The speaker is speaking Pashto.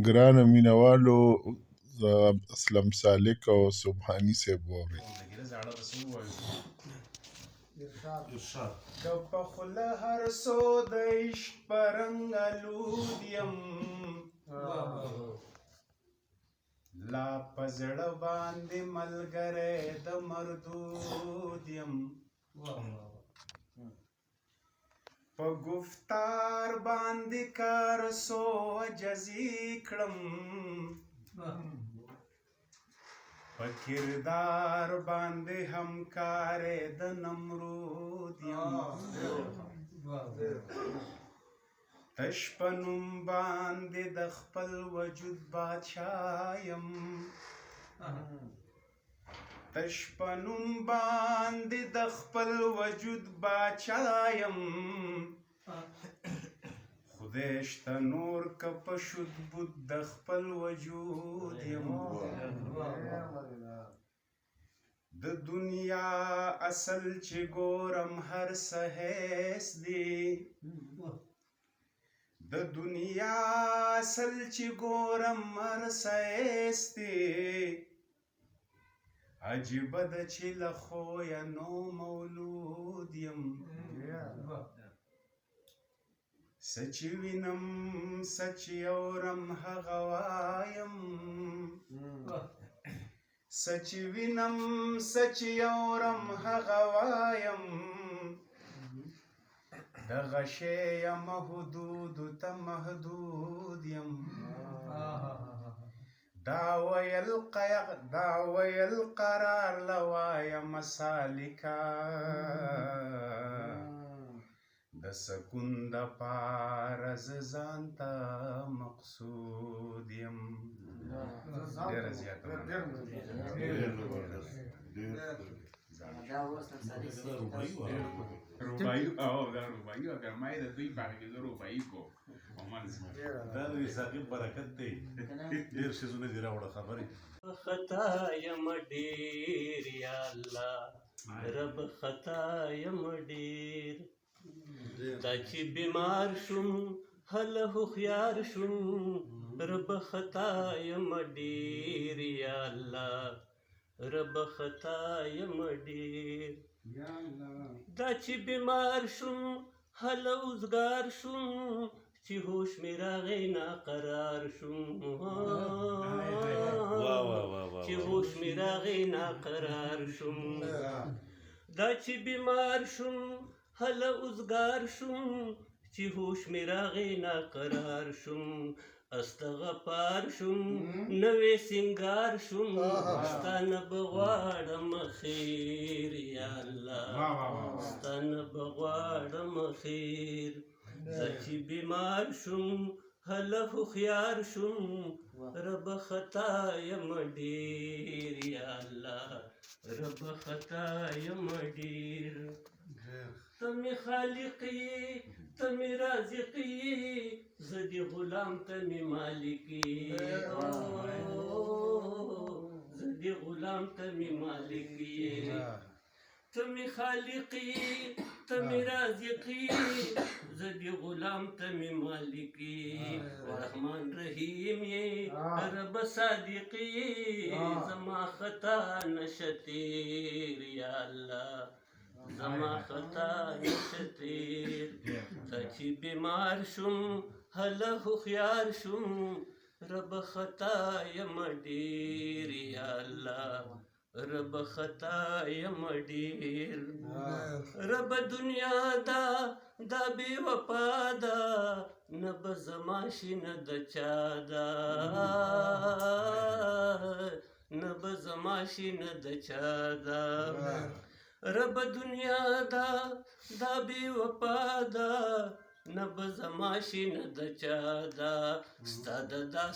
ګرانو مینه والو، اسلم سالک او سبحاني صاحب واورئ. ارشاد. که په خوله هر څو د عشق په رنګ الود یم، لا په زړه باندې ملګری د مردود یم، په ګفتار باندې کار څو عجزي کړم، په کردار باندې همکار د نمرود یم، تش په نوم باندې د خپل وجود بادشاه یم، تش په نوم باندې د خپل وجود بادشاه یم، خدای شته نور که په شد بود د خپل وجود یم. د دنیا اصل چې ګورم هر څه حیث دی، د دنیا اصل چې ګورم هر څه حیث دی، عجیبه ده چې له خویه نو مولود یم، څه چې وینم څه چې اورم هغه وایم، څه چې وینم څه چې اورم هغه وایم، دغه شی یم حدود ته محدود یم، دا ویل قرار لوایم سالکا، د سکون د پاره زه ځان ته مقصود یم. ډېره زیاته رباعي او دا رباعي اگر ما یې د دوی په هغه کې زه رباعي کوم. دا د ثاقب برکت دی، ډېر څیزونه دې راوړه خبرې. خطا یم ډېر یا الله رب، خطا یم ډېر، دا چې بیمار شوم هله هوښیار شوم، رب خطا یم ډېر یا الله رب، خطا یم ډېر، دا چې بیمار شوم هله اوزګار شوم، چې هوش مې راغی ناقرار شوم، چې هوش مې راغی ناقرار شوم، دا چې بیمار شوم هله اوزګار شوم، چې هوش مې راغی ناقرار شوم، استغفار شوم نوې سنگار شوم، ستانه به غواړم خیر یا الله، ستانه به غواړم خیر، زه چې بیمار شوم هله هوښیار شوم، رب خطا یم ډېر یا الله رب خطا یم ډېر، ته مې خالق یې ته مې رازق یې، زه دې غلام ته مې مالک یې، زه دې غلام ته مې مالک یې، ته مې خالق یې ته مې رازق یې، زه دې غلام ته مې مالک یې، رحمان رحیم یې رب صادق یې، زما خطا نشه تیر یا الله زما خطا نشه تیر، دا چې بیمار شوم هله هوښیار شوم، رب خطا یم ډېر یا الله رب خطا یم ډېر، رب دنیا دا دا بې وفا ده، نه به زما شي نه د چا ده، نه به زما شي نه د چا ده، رب دنیا دا دا بې وفا ده، نه به زما شي نه د چا ده، ستا د دا